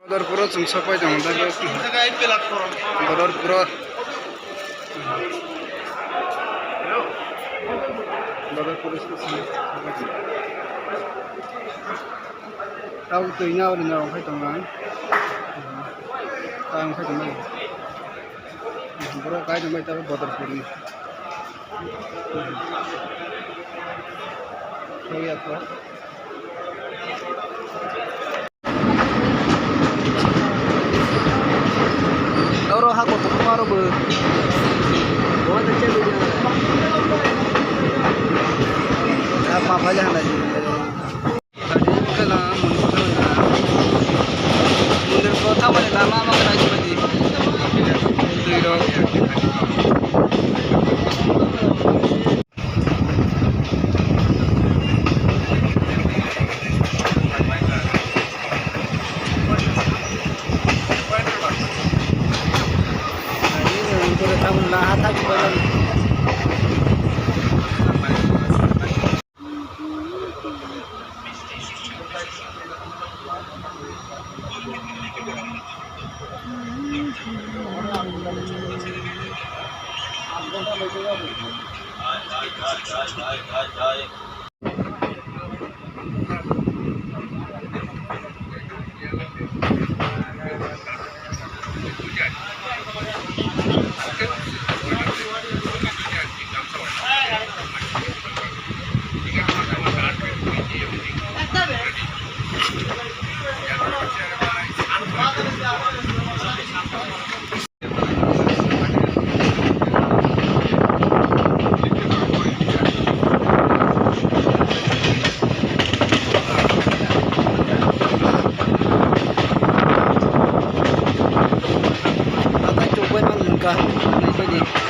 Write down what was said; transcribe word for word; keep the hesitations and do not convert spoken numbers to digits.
Badarpuro chwng sopai tongo, da Badarpuro. Badarpuro. Tabuk twi na ori na rong khai tongo ang. Ta rong khai tongo. Borok kai tongbai tabuk Badarpurni. Thangya kho. Oro ha kotor aro bo. Apa apa aja halai. Tadi kena mun kotor na. Mundur kota mana lama makan aja mati. Twi rok. Hatai chukbai man wngkha, naiphai di.